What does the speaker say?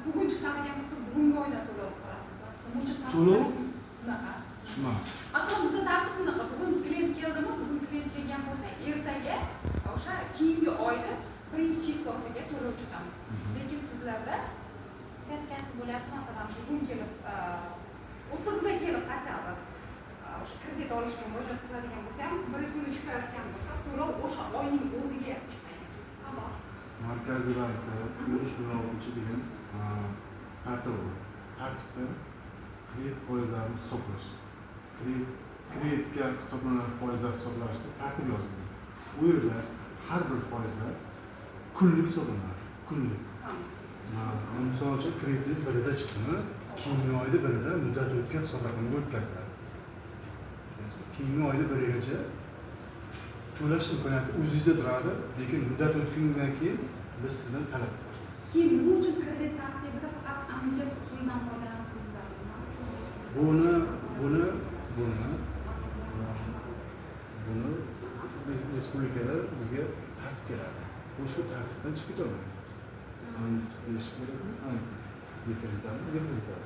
Bugun chiqadigan bo'lsa, bugungi oyda to'lov qilasizlar. Nima uchun To'lov? Tartiblaringiz bunaqa? Tushunmadim. Masalan, bizda tartib bunaqa: bugun klient keldimi, bugun klient kelgan bo'lsa, ertaga, o'sha keyingi oyda birinchi число siga to'lov chiqadi. Lekin sizlarda teskarisi bo'lyapti. Masalan, bugun kelib, 30da kelib, хотя бы o'sha kredit olishga murojaat qiladigan bo'lsa ham, bir kuni chiqayotgan bo'lsa, to'lov o'sha oyning o'ziga chiqmaydi. Sabab? Markaziy bankda 13.06 degan tartib bor. Tartibda kredit foizlarini hisoblash, kreditga hisoblangan foizlar hisoblashda tartib yozilgan. U yerda har bir foizlar kunlik hisoblanadi, kunlik. Ha, misol uchun, kreditingiz birida chiqdimi, keyingi oyda birida muddat o'tgan hisob raqamga o'tkaziladi. Keyingi oyda birigacha to'lash imkoniyati o'zingizda turadi, lekin muddat o'tgandan keyin biz sizdan talab qilamiz. Keyin nima uchun kredit tartibida faqat anket usulidan foydalanasizlar? Nima uchun? Buni respublikada bizga tartib keladi. Bu shu tartibdan chiqib ketolmaymiz. Anket berish kerakmi? Anket. Differensialmi? Differensial.